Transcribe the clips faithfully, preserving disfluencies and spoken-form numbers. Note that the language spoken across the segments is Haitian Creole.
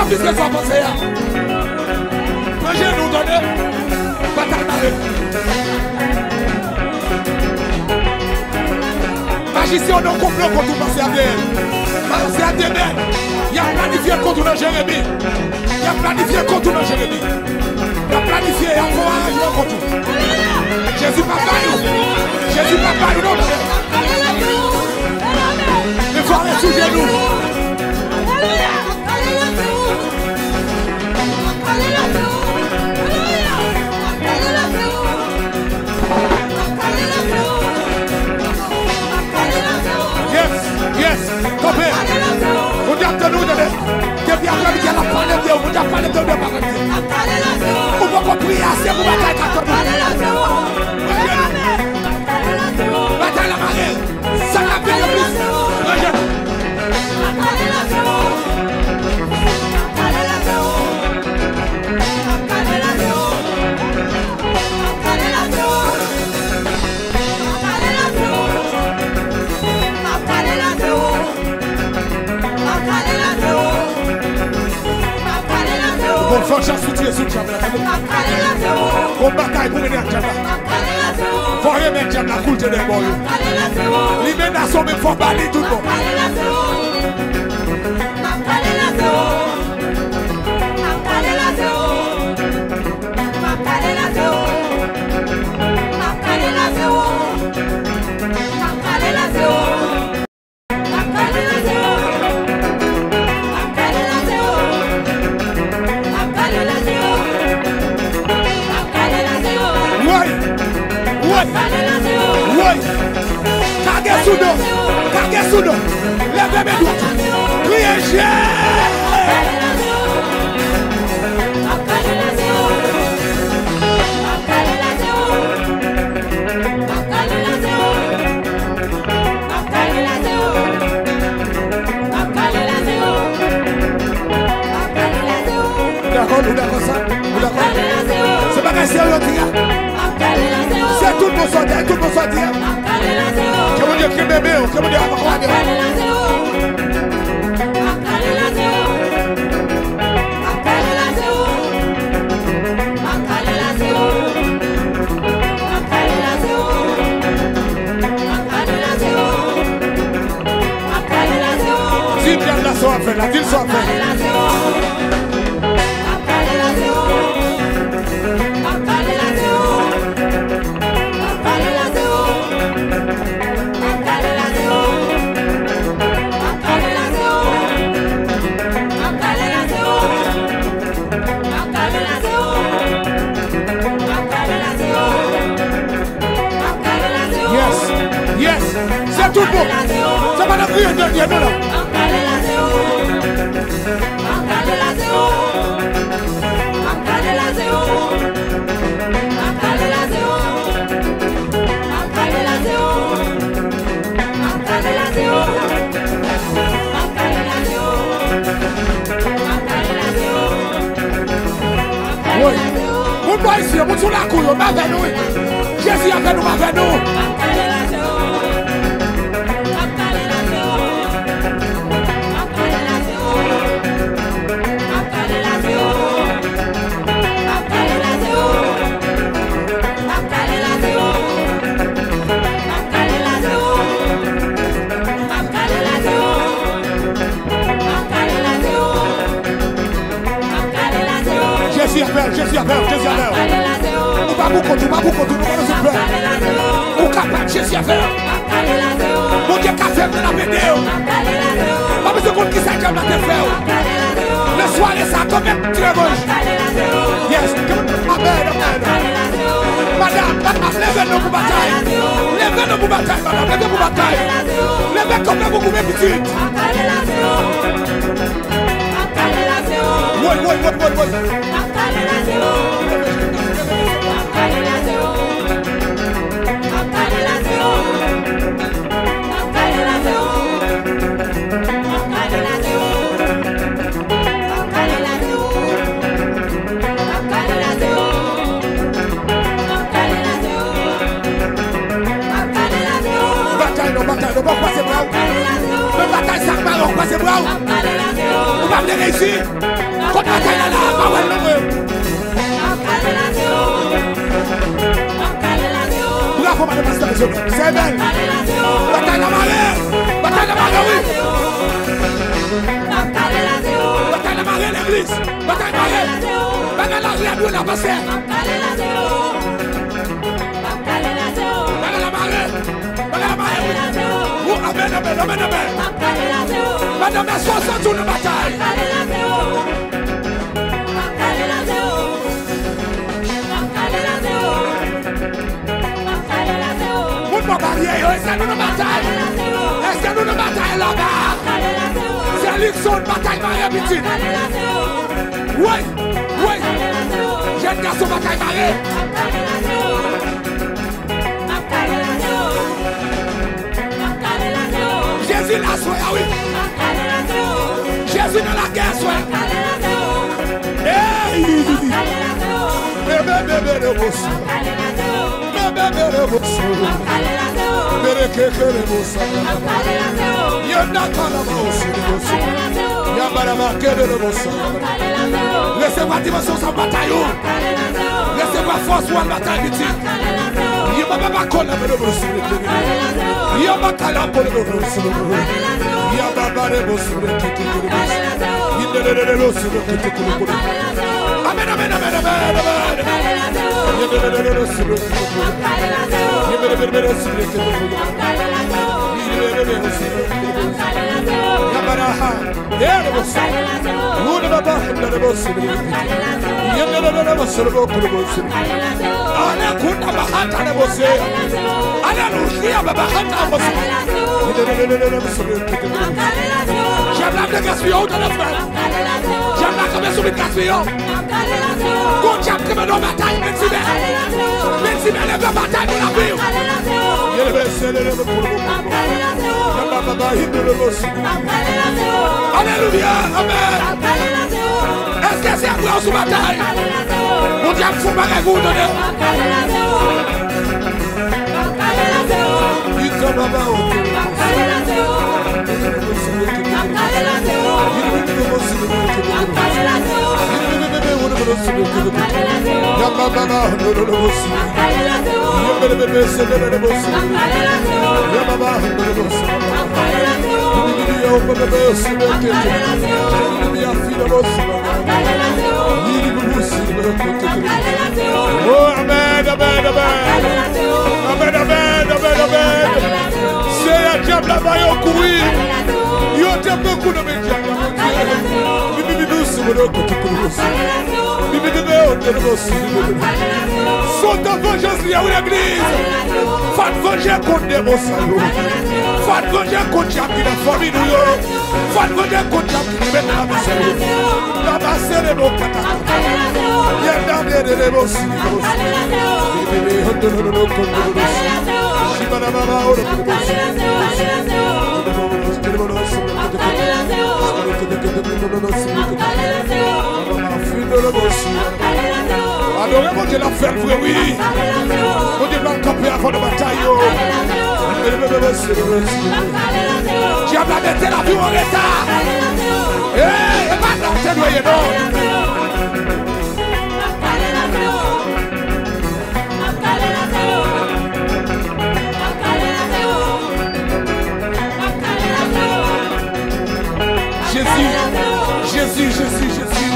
Kisa w panse a? Pran jenou, tande. Batay mare. Majisyen yo nan konplo kont ou, panse a de. Panse a de, men y ap planifye kont ou nan Jeremi. Y ap planifye kont ou nan Jeremi. Y ap planifye, y ap fè yon aranjman kont ou. Jezi p ap bay ou. Jezi p ap bay ou, non, tande. Men fò w ret sou jenou. Yes, yes, kanpe. Bondye ap tann ou, tande. Depi aprèmidi a, l ap pale de ou, Bondye ap pale de ou, de bagay. Ou poko priye ase pou batay ka tann ou. Batay la mare. Sa k ap vini plis. Rejte. Bon, fò chans sou tire sou djab la. Bon batay pou mennen ak djab la. Fò remèt djab la kou l te dèyè bò yo. Li menase w, men fò ba li tout bon. Woy! Woy! Woy! Kage sou do! Kage sou do! Leve men dwat! Kriye Jezi! Ou dakò, ou dakò sa? Ou dakò? Se bagay serye yo di a. Se tout bon sa w di a, tout bon sa w di a. Ke Bondye kenbe men w, ke Bondye akonpanye w. Di dyab la sa w ap fè la, di l sa w ap fè. Yes, yes, se tout bon. Se pa nan kriye dènye non la. Woy. Moun bò isi yo, moun sou lakou yo, m avè nou wi. Jezi avè nou, m avè nou. Jezi avè w, Jezi avè w, Jezi avè w. Ou pa pou kont ou, ou pa pou kont ou, nou pa bezwen pè. Ou kapab, Jezi avè w. Bondye ka fè moun ap ede w. Pa bezwen konn kisa dyab la te fè w. Nan sware sa, kanpe tire gòj. Yes. Amèn, amèn. Madanm, madanm, leve non pou batay. Leve non pou batay, madanm. Leve pou batay. Leve kanpe pou goumen pitit. Woy, woy, woy, woy, woy. Batay non, batay non, pa kwaze bra w. Nan batay sa k mare w, kwaze bra w. Ou pa vle reyisi. Batay la la, pa wè l non mwen. Bravo, madan pastè Bezonè. Se bèl. Batay la mare. Batay la mare, wi. Batay la mare, legliz. Batay mare. Bagay la rèd, wi, la pastè. Bagay la mare. Bagay la mare, wi. Ou, amèn, amèn, amèn, amèn. Madan, èske w santi w nan batay? Moun bò baryè yo, èske nou nan batay? Èske nou nan batay laba? Se Luckson, batay mare, pitit. Woy, woy. Jèn gason, batay mare. Jezi la aswè a, wi. Jezi nan lagè aswè. Ey! Bebe, bebe, de boso. Bebe, bebe, de boso. Bebe, keke, de boso. Yanda, kalaba, osi, de boso. Yabara, ma, kebe, de boso. Resevwa dimansyon sa batay ou. Resevwa fòs pou w al batay, pitit. Ye baba ba kola bele bo sile kiri. Ye ba kala bele bo sile kiri. Ye baba le bo sile kiri. Ye de de de de bo sile kiri kiri kiri. Amen, amen, amen, amen, amen. Ye de de de de bo sile kiri kiri. Ye bele bele bele sile kiri kiri. Ye bele bele sile kiri kiri. Ye baraha. Aleluya. Dyab la vle gaspiye w tande frè. Dyab la kanpe sou vin gaspiye w. Gon dyab kanpe nan batay, men tibè. Men tibè leve batay pou lavi w. Aleluya. Amèn. Èske se apre w sou batay? Bondye ap fè yon bagay pou ou tande. Oh, amèn, amèn, amèn. Amèn, amèn, amèn, amèn. Seyè, dyab la ba yo kouri. Yo te pran kou nan men dyab la, Bondye. Bibi, bibi, sou mwen, kote kou nou. Bibi, bibi, bibi, bibi. Sot an vanjans li a, wi, legliz. Fò n vanje kont demon sa yo. Fò n vanje kont dyab ki nan fanmi nou yo. Fò n vanje kont dyab ki met nan lavi sa yo. Laba se de bon kata. Yè dade de de bon si. Bebe hondo no no no kondo no no si. Shibana mama oro kondo si. Adore Bondye, l ap fè l vre, wi. Bondye pral kanpe avan nan batay yo. Dyab la mete lavi w an reta. Ey, e pa la w te dwe ye, non. Jezi, Jezi, Jezi, Jezi.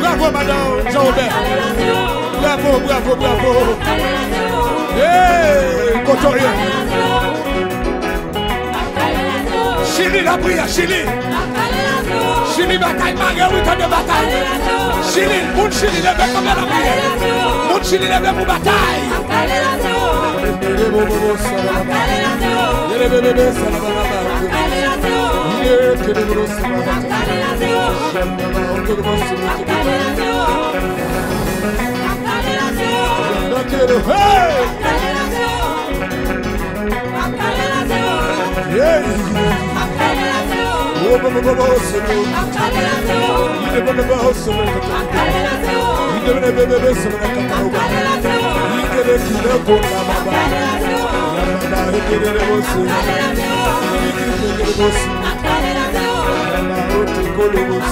Bravo, madanm Jean Robert. Bravo, bravo, bravo. Hey, kote w ye? Chili, lapriyè, Chili. Chili, batay mare, wi, tande batay. Chili, moun Chili, leve kanpe lapriyè. Moun Chili, leve pou batay. Hey! Hey! Aleluya.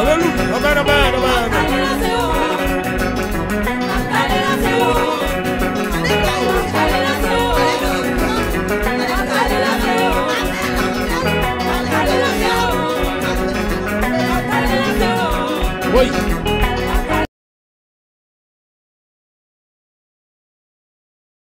Amèn, amèn, amèn. Woy.